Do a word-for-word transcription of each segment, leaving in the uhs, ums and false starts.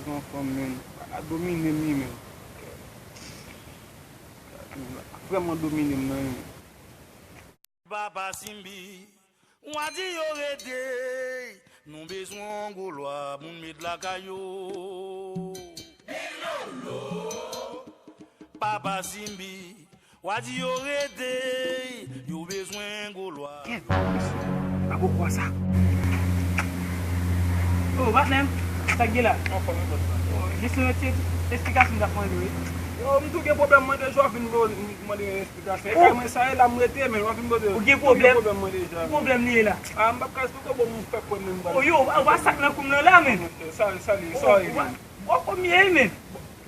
Zanfan, men, a domine m, wi, men. Vrèman domine m, nan, wi, men. Papa Simbi, w a di yo rete, nou bezwen gwo lwa, moun met lakay yo. Papa Simbi, w a di yo rete, yo bezwen gwo lwa. Kèt, mesye, pa poko sa. Oh, patnè m, sa k gen la? Anfòm, anfòm. Oh, jis yon ti esplikasyon m t ap mande w, wi. Yo, m tou gen pwoblèm, mande Jovin, bro, m mande esplikasyon. E kay mwen sa ye la, m rete, men w ap vin poze. Ou gen pwoblèm? Ki pwoblèm mwen deja? Ki pwoblèm li ye la? Ah, m p ap ka esplike w, bon, m fè kwè menm. Oh, yo, ou pa sa k nan kou m nan la, men. Sòri, sòri, sòri, men. Bòkò m ye, men.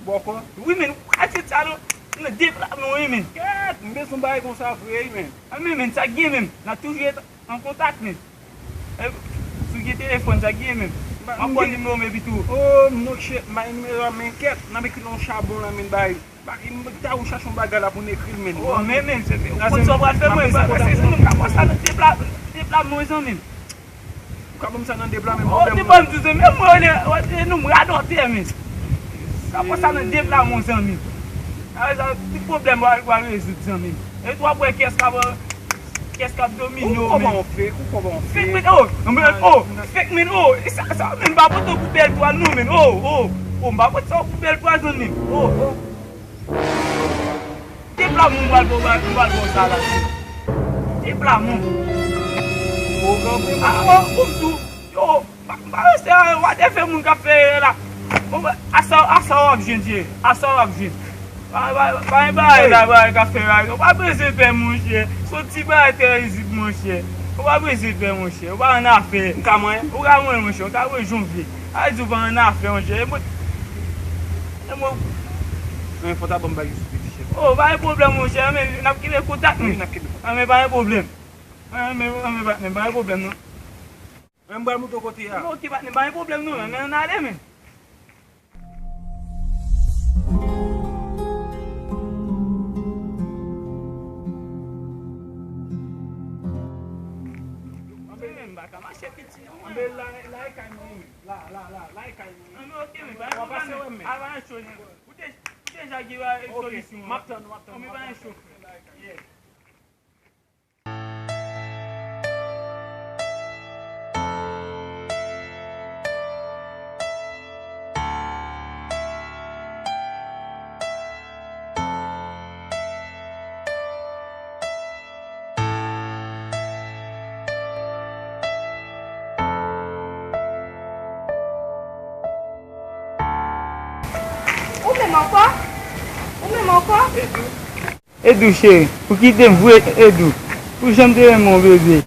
Bòkò? Wi, men, ou ka di sa nan, nan de pla men, wi, men. Kèt, m bezwen bagay konsa vre, wi, men. A, men, men, sa k gen, men. N a toujou an kontak, men. E, si w gen telefòn, sa k gen, men. M ap pran nimewo m epi tou. Oh, m no shit, m bay nimewo a, men kèt, n ap ekri nan yon chabon la, men, bay. M ta ou chache yon bagay la pou n ekri l, men. Oh, men, men, se, ou konn sa w pral fè mwen, paske se nou ka pran sa nan de pla, de pla men, zanmi m. Ou ka ban m sa nan de pla men. Oh, pwoblèm de ban m tou, zanmi m, mwen, e nou m radòtè, men. Ka pran sa nan de pla men, zanmi m. A, sa, tout pwoblèm w a, w a rezoud, zanmi m. E w ap wè kiyès k ap Kiyès k ap domine w, men? Ou kòman w fake, ou kòman w fake. Fake, men, oh, men, oh, fake, men, oh, e sa, sa, men, m pa pote w pou bèl twal, non, men, oh, oh, oh, m pa pote sa pou bèl twal, zanmi m, oh, oh. De pla men m pral ba w, m pral ba w sa la, de pla men. Oh, kanpe, ah, oh, oh, m tou, yo. M pa, m pa ranse a, whatever moun k ap fè erè la. Bon, aswè, aswè w ap jwenn, Dye. Aswè w ap jwenn. Pa, pa, pa gen bagay la, bagay k ap fè la. Ou pa bezwen pè, monchè. Se yon ti bagay trè rizib, monchè. Ou pa bezwen pè, monchè. Ou pa annafè. M ka manyen? Ou ka manyen, monchè. Ou ka rejonvle. A di ou pa annafè, monchè. E mwen, e mwen. Men fò w ta ban m bagay sou peti chèf. Oh, pa gen pwoblèm, monchè. Men, n ap kenbe kontak, men. Wi, n ap kenbe kontak. A, men pa gen pwoblèm. A, men, a, men, pa, men pa gen pwoblèm, non. Men m pral monte w kote a. Men oke, patnè, pa gen pwoblèm non, men, men ann ale, men. Men m pa ka mache piti non, men. Men la, la e kay mwen, men. La, la, la, la e kay mwen. Men oke, men pa gen pwoblèm, men. A, pa gen cho, men. Ou te, ou te deja gen solisyon an. M ap tann ou, m ap tann ou. Men pa gen cho, frè. Yeah. Ou menm ankò? Ou menm ankò? Edou cheri, ou kite m vre, Edou. Ou janm te renmen w, bebe.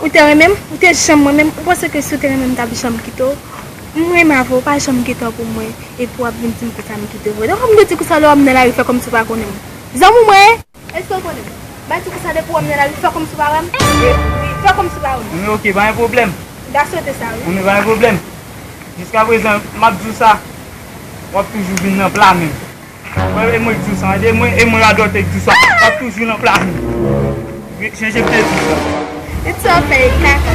Ou te renmen m? Ou te janm renmen m? Ou panse ke si w te renmen m, m t ap janm kite w? M renmen avè w, ou pa janm gen tan pou mwen. Epi w ap vin di m konsa m kite w vre. Donk, m te di konsa lè w ap nan lari, fè kòmsi w pa konnen m. Zanmi w mwen ye? Èske w konnen m? M a di konsa depi w ap nan lari, fè kòmsi w pa wè m. Wi, fè kòmsi w pa wè m. Men oke, pa gen pwoblèm. M ta swete sa, wi. Men pa gen pwoblèm. Jiskaprezan, m ap di w sa, w ap toujou vin nan pla men m. Mwen, e mwen k di w sa, e mwen, e mwen radòtè k di w sa. W ap toujou nan pla men. Wi, chanje m te di w sa. It's okay, kaka.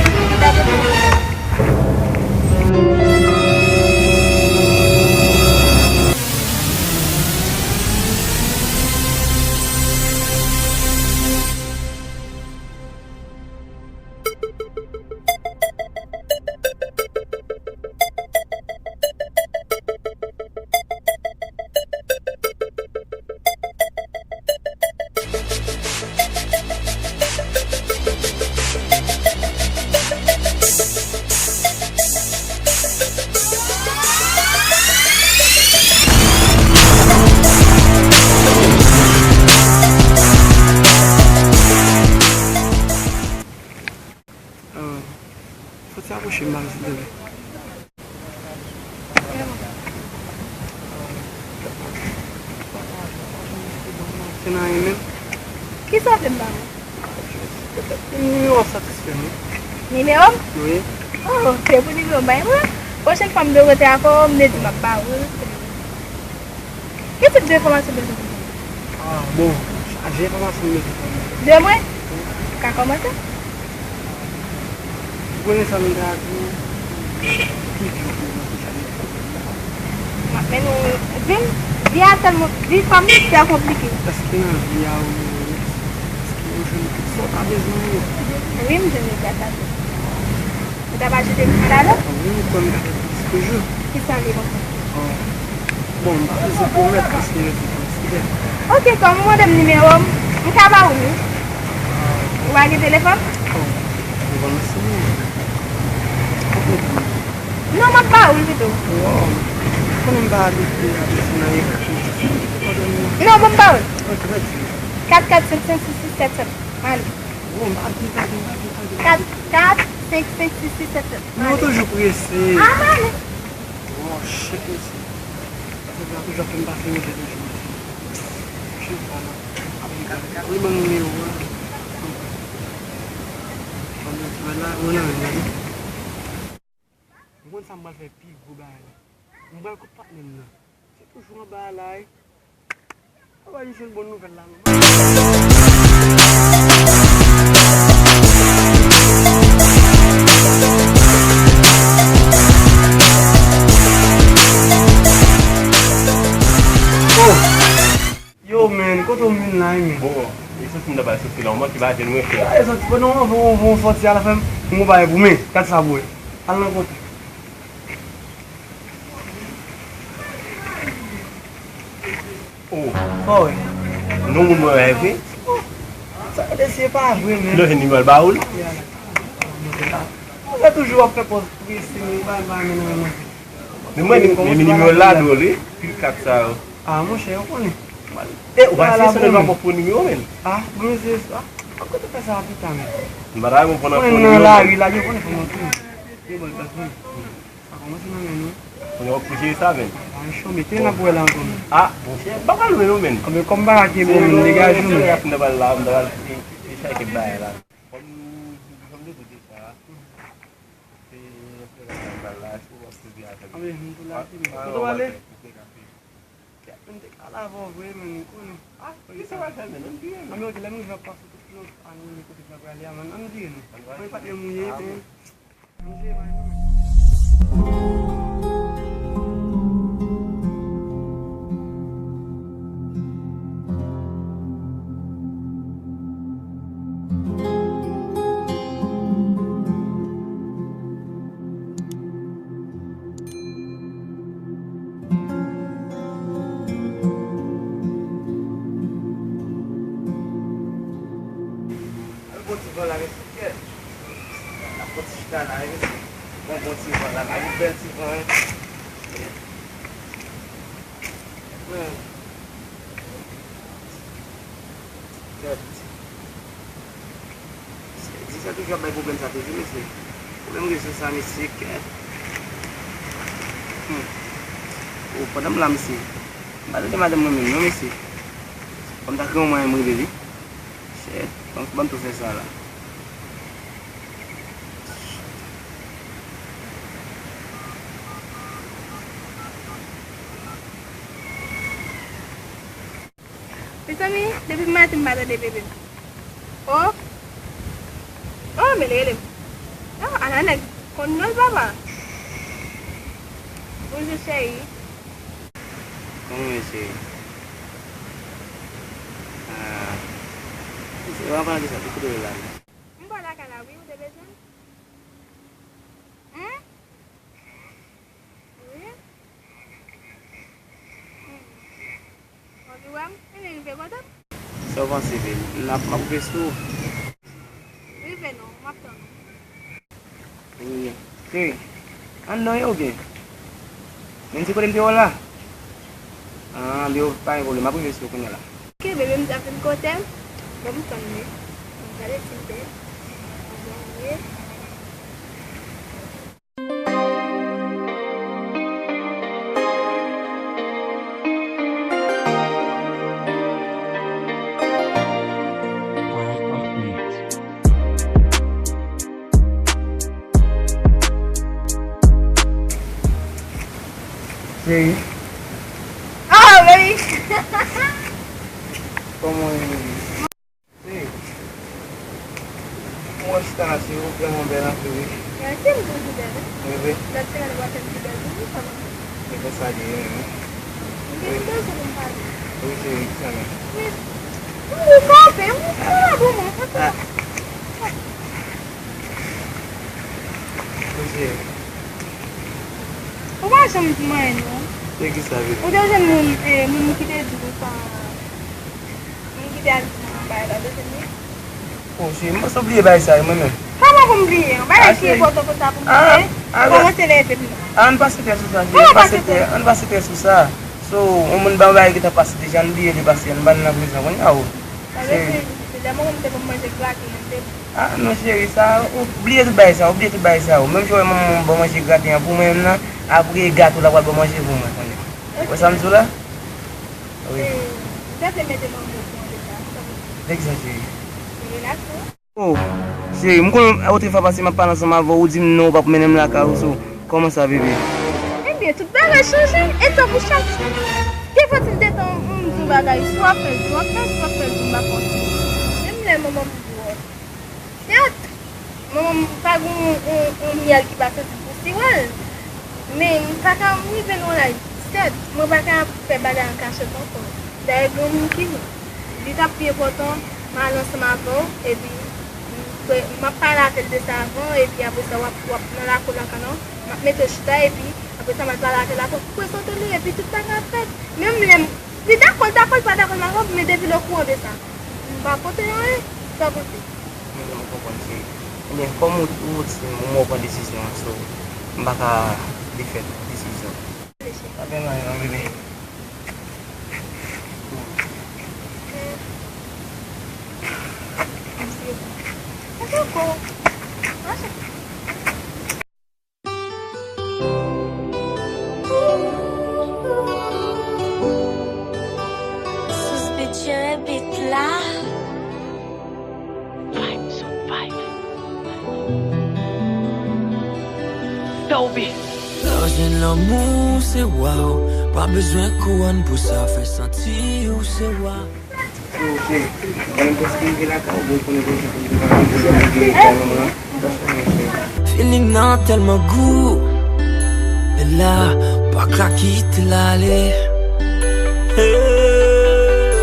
Ah, soti apwoche m ba m silvouplè. Se nan anyen menm. Kisa w vle m ba ou? Nimewo w ap satisfè m, wi. Nimewo m? Wi. Oh, se pou nimewo m bay mwen. Pwochèn fwa m vle rete avè w, m te di m ap ba ou l. Ki tip de enfòmasyon w bezwen pou mwen? Ah, bon, chaje enfòmasyon m bezwen pou mwen. De mwen? Ou ka kòmanse? Ou konnen sa m ta di w, ki di w pou mwen ki sa m ta di w la. M ap mennen w, ou di m, vi a tèlman, vi fanm trè konplike. Èske nan vi a ou menm, èske ou jwenn tout sa w ta bezwen yo? Wi, m jwenn yo gras a Dye. Ou ta pa jete m talè? Wi, ou kwè m ka fè plis toujou. Kisa l ye konsa? Bon, m pa bezwen pwomèt paske yo se konsidè. Oke, kòm ou mande m nimewo m, m ka ba ou l wi. Ou pa gen telefòn? Bon, ou konn se mwen. Non, m ap ba ou l pito. Wow. Konnen m pa abitye, abitye nan ekri. Non, ban m ba ou l. Ok, mèsi. Kat kat senk senk sis sis sèt sèt. M ale. Bon, m pa gen, pa gen, pa gen, pa gen. Kat kat senk senk sis sis sèt sèt. M ale. Nou toujou prese. A, m ale. Bon, shit, mesye. Sa toujou ap fè m pase mizè toujou, mesye. Chak fwa nan ap gade, gade, li ban m nimewo a. Ban m nimewo la, mwen nan men li. M konn sa m pral fè pi gwo bagay la. M pral kot patnè m nan. Se toujou anba a la, wi. Papa, li jwenn bon nouvèl la, non. Oh! Yo, men, kote w vin la, men? Bon, e soti m ta pral soti la, ou manke pa jwenn mwen, frè. E soti, pandan w anvan w soti a, la fè m gon bagay pou men, gad sa pou wè. Al nan kote. Oh. Sa w wè? Non, moun mwen reve. Sa gade si e pa vre, men. Lè w jwenn nimewo l ba ou l? Ou fè toujou ap fè pòz prese, men pa, pa, men, men, men. Men mwen, men, men nimewo l la dwòl, wi. Pil kat sa yo. A, monchè, yo konnen. E, ou pa eseye sonn l pa pou nimewo, men. A, bon, se sa. An kote fè sa pita, men. M pa ta konprann anpil. Konnen nan lari la, yo konnen kòman tou. Yo ban l bèf, men. Sa kòmanse nan men nou. Kounye a w ap kouche sa, men. A, cho, mete n ap wè la ankò, men. A, monchè, m pa pral lwen non, men. A, men kòm bagay ki bon, men, degaje w, men. Se lè a fin nan bal la, m ta pral e, e, e chèke bagay la. Kòm, kòm nou te di sa, se, se la bal la, èske w ap swiv avè m? A, men, m tou la, men. Kote w ale? Kèt, men, m te ka la avè w vre, men, ou konnen. A, kisa w al fè, men? Ann vire, non. A, men, oke, lè m rive, m ap pase tout lòt anime kote m ta prale a, men, ann vire, non. Mwen pa te mouye, men. Al bon ti van la, mesye, kèt. N ap fè ti chita la, wi, mesye. Bon, bon ti van la, la, yon bèl ti van, wi. Kèt. Mesye, di sa toujou ap bay pwoblèm sa toujou, mesye. Pwoblèm rezo sa, mesye, kèt. Hmm. Oh, pandan m la, mesye. M pa tande madanm mwen menm, non, mesye. Fò m ta gen yon mwayen m rele li. Shit, ban, ban m tou fè sa la. Mezanmi, depi maten m pa tande bebe m. Oh! Oh, men li rele m. Oh, ala nèg konn non l, papa. Bonjou, cheri. Kòman w ye, cheri? Ah. Mesye, w ap pale de sa, ki kote w ye la? M bò lakay la, wi, ou te bezwen m? Hen? Wi. Hmm. W anvi wè m? Vini rive kote m. Sa w panse, baby? M ap, m ap rive sou ou. Rive non, m ap tann ou. Wi. Cheri, anndan w ye oubyen? Menm ti kote m te wè w la? Ah, byen, pa gen pwoblèm, m ap rive sou ou kounye a la. Oke, bebe, m ap vin kote m. Ban m tann wi. Ban m gade si m te anvan ou ye. Cheri. Oh, baby! Kòman w ye, baby? Hey. Mwen chita la, cheri, ou vrèman bèl anpil, wi. Mèsi, m toujou bèl, wi. Wi, wi. Lòt semèn ou va fè m pi bèl toujou, sa va. Konsa li ye menm. Wi. Wi, cheri, ki sa menm? Wi. Ou kanpe, ou kanpe pou mwen. Ah. Wi, cheri. Ou pa janm di m anyen, non. Se ki sa, bebe? Ou te jwenn moun, eh, moun ki te di konsa, moun ki te al di nan bagay la, ou te jwenn li? Oh, cheri, m panse w bliye bagay sa yo, mwen menm. Kòman pou m bliye? Yon bagay ki enpòtan konsa pou m bliye? Kòmanse nève m non. Ann pase tè sou sa, cheri. Kòman pase tè? Ann pase tè sou sa. So, yon moun ba w bagay ki t ap pase deja, ann bliye li pase, ann ba l nan prezan kounye a, oh. Sa vle di, se lè mwen menm te ban m manje graten an, te. Ah, non, cheri, sa, ou bliye tout bagay sa, ou bliye tout bagay sa, oh. Menm jan w wè manman w ban w manje graten an pou mwen menm nan, apre gato l ap pral ban w manje pou mwen, konnen. Ou wè sa m di w la? Wi. Eh, m ta vle mete mango pou antre sa, m ta vle. Vèk sa, cheri. Relax, wi. Oh, cheri, m konnen ou te fè pase m ap pale ansanm avè w, ou di m non, ou p ap mennen m lakay ou, so, kòman sa, bebe? Ebyen, tout bagay chanje, e tankou chak, gen fwa ti detan, m di yon bagay, si w ap fè l, si w ap fè l, si w ap fè l, si w ap fè l, m pa fòse. Menm lè manman m di w, sèt, manman m pa gen yon, yon, yon myèl ki pa santi pou siwèl. Men m pa ka rive nan laj disèt, mwen pa ka fè bagay an kachèt ankò. Dayè granmoun ki mwen. Li t ap pi enpòtan m al ansanm avè w, epi m, m ap pale avè l de sa avan, epi apre sa w ap, w ap nan lakou lakay la, m ap mete w chita, epi apre sa m al pale avè l ankò pou prezante li, epi tout bagay ap fèt. Menm lè m, li dakò, l dakò, l pa dakò, l pa dakò, men depi l okouran de sa, m pa pote anyen, sa pote. Mwen menm, m konprann, cheri. Ebyen, kòm ou, ou di m, ou pran desizyon an, so, m pa ka defèt desizyon. Pa gen anyen non, bebe. Sous Beat jere beat la. Vibes on vibes. Dope. Lè w jwenn lanmou, se wa w. Pa bezwen kouwòn pou sa, fè santi w se wa. Yo, cheri, konnen prèske rive lakay ou, bon, konnen prèske rive lakay ou, bon, konnen rive lakay ou, bon. Feeling nan tèlman gou. E la, pa ka kite l ale. Hey.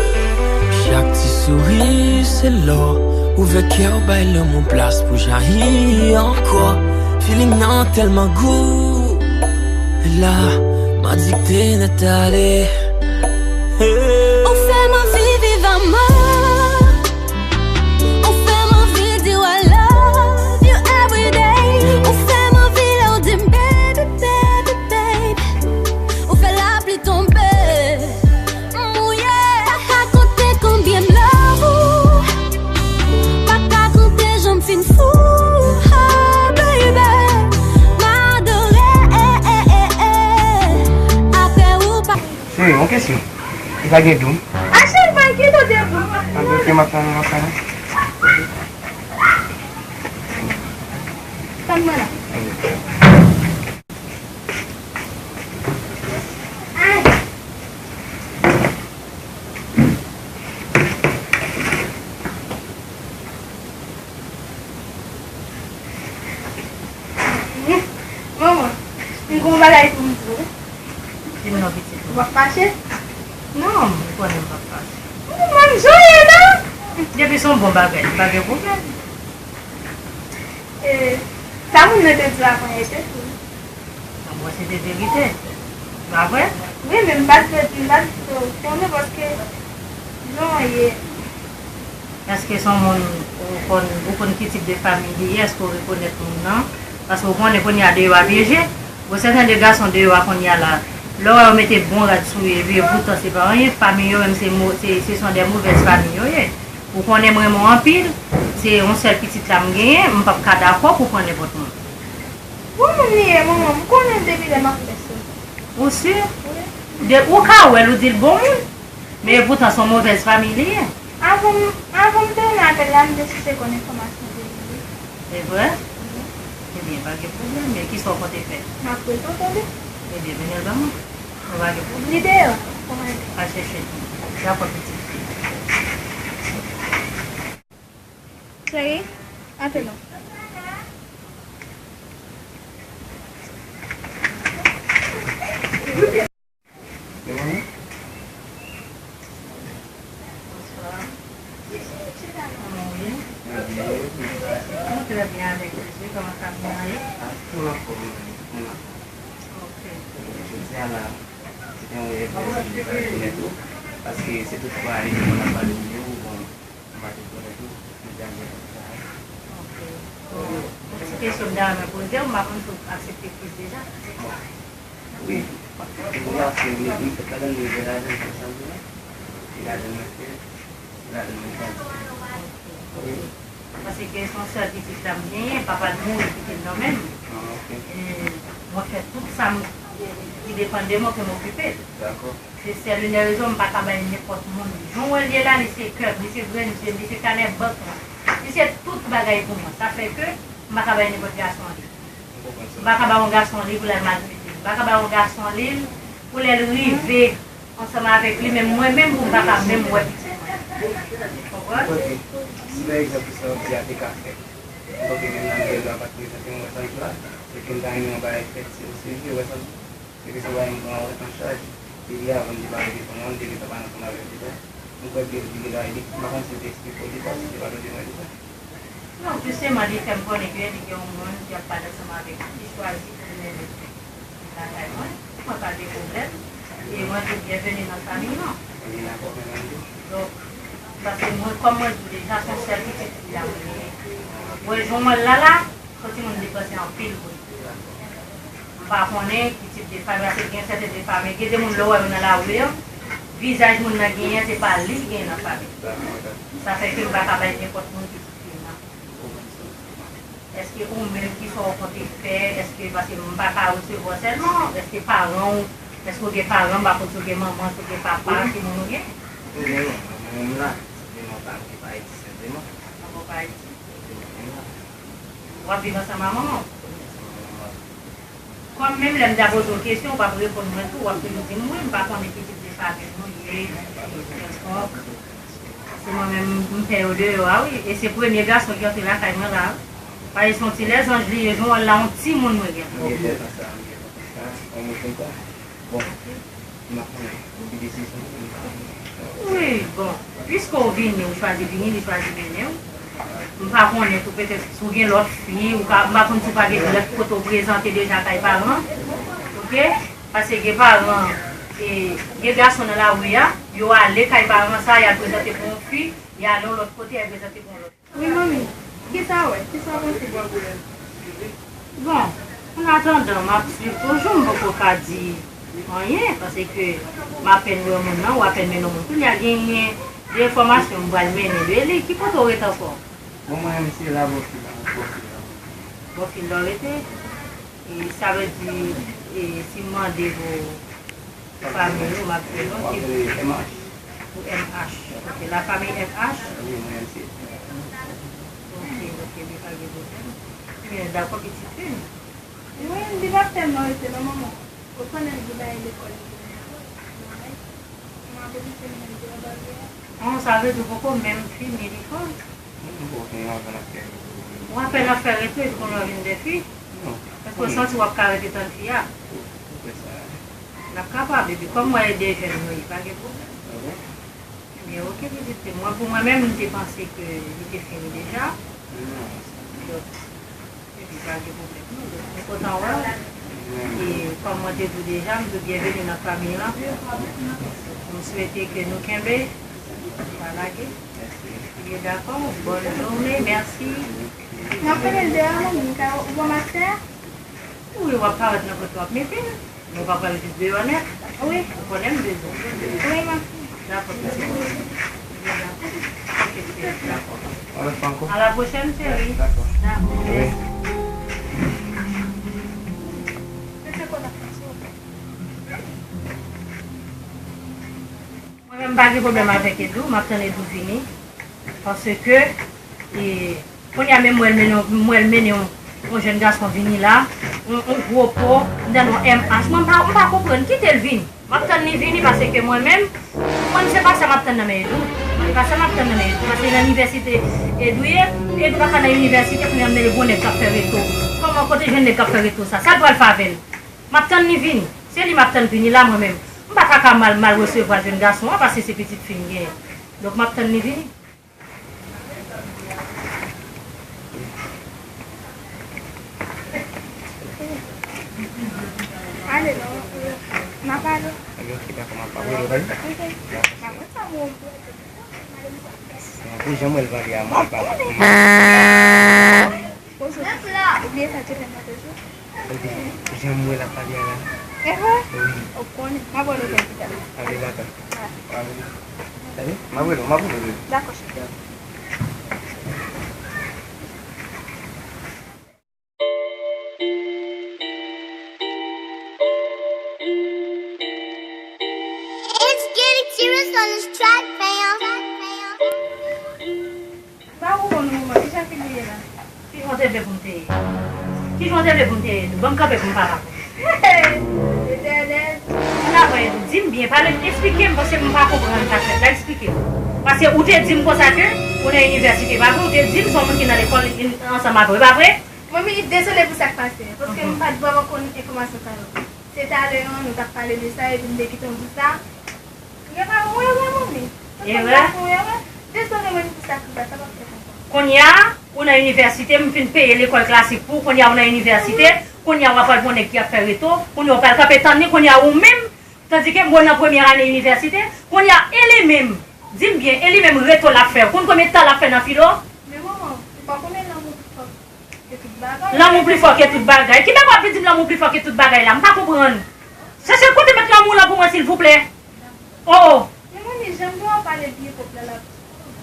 Chak ti souri se lò. Ouvè kè w, bay lanmou plas pou jayi ankò. Feeling nan tèlman gou. E la, m adikte nèt ale. Hey. Ou fè m anvi viv amò. Ou fè m anvi di w I love you every day. Ou fè m anvi lè w di m baby, baby, baby. Ou fè lapli tonbe, m mouye. Pa ka konte konbyen m love ou. Pa ka konte jan m fin fou. Oh, baby, m adore. Apre ou pa Cheri, yon kesyon. Li pa gen dou? A cheri, pa enkyete w de dou. Anben, ok, m ap tann ou, m ap tann ou. Tann mwen la. Ay. Manman, m gen yon bagay pou m di w. Di m non, pitit mwen. Ou p ap fache? Non, ou konnen m p ap fache. Manman, jan w ye la? Depi se yon bon bagay, m pa gen pwoblèm. E, sa moun nan te di w avan yè, se tou. Mwen, se te verite. Pa vre? Wi, men m pa t vle di, m pa t vle di w konnen paske jan w ye. Èske se yon moun ou konn, ou konn ki tip de fanmi li ye? Èske ou rekonèt moun nan? Paske ou konnen kounye a deyò a pyeje. Gon sèten de gason deyò a kounye a la. Lè w wè yo mete bon rad sou yo, epi epoutan se pa anyen. Fanmi yo menm se mo-, se, se son de movèz fanmi yo ye. Ou konnen m renmen w anpil. Se yon sèl pitit la m genyen, m p ap ka dakò pou pran nenpòt moun. Bon moun li ye, manman, m konnen l depi lè m ap fè sou. Ou si? Wi. De, ou ka wè l, ou di l bon moun. Men epoutan, se yon movèz fanmi li ye. Avan m, avan m te renmen avè l la, m te chèche konn enfòmasyon de li, wi. Se vre? Wi. Ebyen, pa gen pwoblèm, men kisa w konte fè? M ap prezante w li. Ebyen, mennen l ban mwen. Mwen pa gen pwoblèm. Li deyò, kòman l ye? Al chèche l pou mwen. Dakò, pitit fi. Cheri, antre non. Kòman w ye? Mwen byen, e ou? Mwen trè byen avèk Jezi, kòman fanmi an ye? Ah, tout anfòm, mwen, tout anfòm. Ok. Jodi a la, se te yon rèv mwen te vin fè tou, paske se tout fwa e moun ap pale de ou, bon, mwen pa te konnen tou, mwen te al gen konsa. Ok. Bon, yon ti kesyon m ta renmen poze w, m pa konn si w aksepte Kris deja. Wi, wi, paske li, li fèt ladan l, li fèt ladan l, konsa m di la. Li ladan l, li fèt, li ladan l, li fèt. Wi. Paske se yon sèl pitit la m genyen, papa l mouri kite l nan men m. Ah, ok. E mwen fè tout sa m, ki depann de mwen pou m okipe l. Dakò. Se sèl youn dè rezon m pa ka bay nenpòt moun. Jan w wè l ye la, li se kè m, li se grenn je m, li se kanè bank mwen. Li se tout bagay pou mwen. Sa fè ke m pa ka bay nenpòt gason li. M pa ka ba yon gason li pou l al maltrete l. M pa ka ba yon gason li pou lè l rive ansanm avèk li, men mwen menm pou m pa ka menm wè pitit mwen. Konprann? Ok. Si pa egzanp sa w di a te ka fèt, m panse menm nan nouvèl yo a pa t prezante m wè sa m di la, e ke m ta renmen yon bagay fèt, se, se vre wè sa m di. Se ke se yon bagay m pran an chaj. Depi avan m te pale de fanm nan, m te gentan pale ansanm avè l deja. M kwè ke li gentan, li, m pa konn si l te eksplike w deja, si l te pale w de mwen deja. Non, jisteman, li fè m konnen ke li gen yon moun ki ap pale ansanm avèk li, li chwazi pou li mennen lakay mwen. Mwen pa gen pwoblèm. E mwen di l byenveni nan fanmi an. Donk, paske mwen, kòm mwen di w deja, se yon sèl pitit fi a mwen genyen. Ou wè jan mwen la la, se yon timoun depanse anpil pou li. M pa konnen ki tip de fanmi, paske gen sèten de fanmi, gen de moun lè w wè yo nan lari an, vizaj moun nan genyen, se pa li ki genyen nan fanmi. Sa fè ke m pa ka bay nenpòt moun pitit fi m nan. Èske ou menm, kisa w konte fè? Èske, paske m pa ka resevwa sèlman, èske paran w, èske w gen paran, m pa konn si w gen manman, si w gen papa, ki moun ou gen? M gen manman, manman m la, men manman pa m ki pa Ayiti senpleman. Manman w pa Ayiti? Manman m la. W ap viv ansanm ak manman w? Kòm menm lè m ta poze w kesyon, w p ap reponn mwen tou, w ap toujou di m wi, m pa konnen ki tip de fanmi nou ye, kèlkonk. Se mwen menm, m pè yo deyò a wi. E se premye gason ki antre lakay mwen la. Paske se yon ti lèzanj li ye, jan w wè l la, yon timoun mwen gen. M gen trant an sa, m gen trant an sa, yon moun konsa. Bon, m pa konnen, depi desizyon, m pa konnen. Wi, bon, piske w vini, ou chwazi vini, li chwazi mennen w. M pa konnen tou, petèt, si w gen lòt fi, ou ka, m pa konn si w pa gen lòt kote w prezante deja kay paran. Oke? Paske gen paran, e, gen gason nan lari a, yo ale kay paran sa, y al prezante pou yon fi, y ale yon lòt kote, y al prezante pou yon lòt. Wi, manmi. Kisa w wè? Kisa w panse bò pou lè? Bon, an atandan, m ap swiv toujou, m poko ka di anyen, paske m apèn wè moun nan, ou apèn mennen yon moun. Kounye a genyen de enfòmasyon m pral mennen de li. Ki kote w rete ankò? Bon, mwen menm, se la bò fil la, bò fil la. Bò fil la w rete? E sa vle di, e, si m mande pou fanmi ou, m ap di non, ki M H. Pou M H. Ok, la famille M H? Wi, mwen menm se. Ok, ok, li pa gen pwoblèm. Ebyen, dakò, pitit fi m. Wi, m di l ap tèlman rete non, manman. Ou konnen l gen bagay lekòl li gen. Mwen, mwen ap okipe l menm pou l ap al. Bon, sa vle di w poko menm fini lekòl? Mwen poko fini lekòl, m apèn. Ou apèn ap fè rete, epi kounye a w vin gen fi? Non. Èske w santi w ap ka rete tann fi a? Ou, ou fè sa. N ap kapab, epi kòm mwen e de jèn nou ye, pa gen pwoblèm. Ah bon? Ebyen, oke, pitit fi m. Mwen, pou mwen menm, m te panse ke li te fini deja. Non. Donk, epi pa gen pwoblèm, non. Donk, mwen kontan wè w. E kòm mwen te di w deja, m di w byenveni nan fanmi an. M swete ke nou kenbe, pa lage. Ebyen, dakò. Bonne journée, mèsi. N ap mennen l deyò, manmi, ou ka, ou wè m ap fè a? Wi, w ap parèt nan kote w ap mete l. Men w pa pral jis deyò nèt. Wi. Ou konnen m bezwen w. Wi, manmi. Dakò, pitit. Dakò. Ok, cheri. Dakò. A la pwochèn, cheri. Dakò. Dakò. Wi. Mwen menm, m pa gen pwoblèm avèk Edou, m ap tann Edou vini. Paske, e, kounye a menm, m wè l mennen, m wè l mennen yon, yon jèn gason vini la, yon, yon gwo po, m tande yon M H. Mwen, m pa, m pa konprann. Kite l vini. M ap tann li vini paske mwen menm, mwen, se pa sa m ap tann nan men Edou. Se pa sa m ap tann nan men Edou. Paske nan inivèsite Edou ye, Edou pa ka nan inivèsite, kounye a m tande gwo nèg k ap fè reto. Kòman, kote jèn nèg k ap fè reto sa? Sa l pral fè avè l? M ap tann li vini. Se li m ap tann vini la, mwen menm. M pa ta ka mal, mal resevwa jèn gason an, paske se pitit fi m genyen. Donk, m ap tann li vini. Ale non, m ap ale. Ebyen, oke, dakò, m ap pale. Ou rele w pale? Oke. Dakò. M ap wè sa mwen pou. Pou jan mwen pale a, mwen pa. Ou bliye sa te fè m nan toujou? Ebyen, jan mwen la pale a la. E vre? Wi. Ou konnen. M ap wè l lòt pita. Ale, dakò. Tande? M ap rele w, m ap rele w. Dakò, cheri. It's getting serious on this track, fam. M pa konprann ou menm, kijan ke nou ye la? Kijan w te vle pou m te ye? Kijan w te vle pou m te ye tou? Ban m kanpe pou m pale avè w. Etènèl. Ann avè Edou, di m byen, pale m, eksplike m, paske m pa konprann sa k fèt la, eksplike m. Paske ou te di m konsa ke ou nan inivèsite, pa vre? Ou te di m se yon moun ki nan lekòl ansanm avè w, e pa vre? Manmi, dezole pou sa k pase, paske m pa t vrèman konn enfòmasyon sa yo. Se talè an, nou t ap pale de sa, epi m te kite w di sa. Erè, ou erè, manmi. Erè? Ou erè? Dezole, manmi, pou sa k rive, sa p ap fèt ankò. Kounye a, ou nan inivèsite, m fin peye lekòl klasik pou ou, kounye a ou nan inivèsite, kounye a w ap al pou yon nèg ki ap fè reto, kounye a w pral kanpe tann li, kounye a ou menm, tandike mwen nan premyè ane inivèsite, kounye a e li menm, di m byen, e li menm reto l ap fè, ou konn konbyen tan l ap fè nan filo? Men manman, ou pa konnen lanmou pli fò ke tout bagay. Lanmou pli fò ke tout bagay. Kilè w ap vin di m lanmou pli fò ke tout bagay la? M pa konprann. Chèche kote met lanmou lan pou mwen, silvouplè. Oh, oh. Men manmi, jan m te wè w pale byen kòk la la.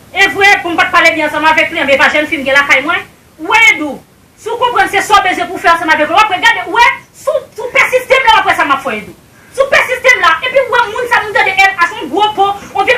E vre, pou m pa t pale byen ansanm avèk li, anben e pa jèn fi m gen lakay mwen. Ou wè Edou, si w konprann se sa w bezwen pou w fè ansanm avèk li, w ap wè, gade, ou wè, si w, si w pèsiste m la, w ap wè sa m ap fè w Edou. Si w pèsiste m la, epi w wè moun sa m tande M H, yon gwo po, yon vye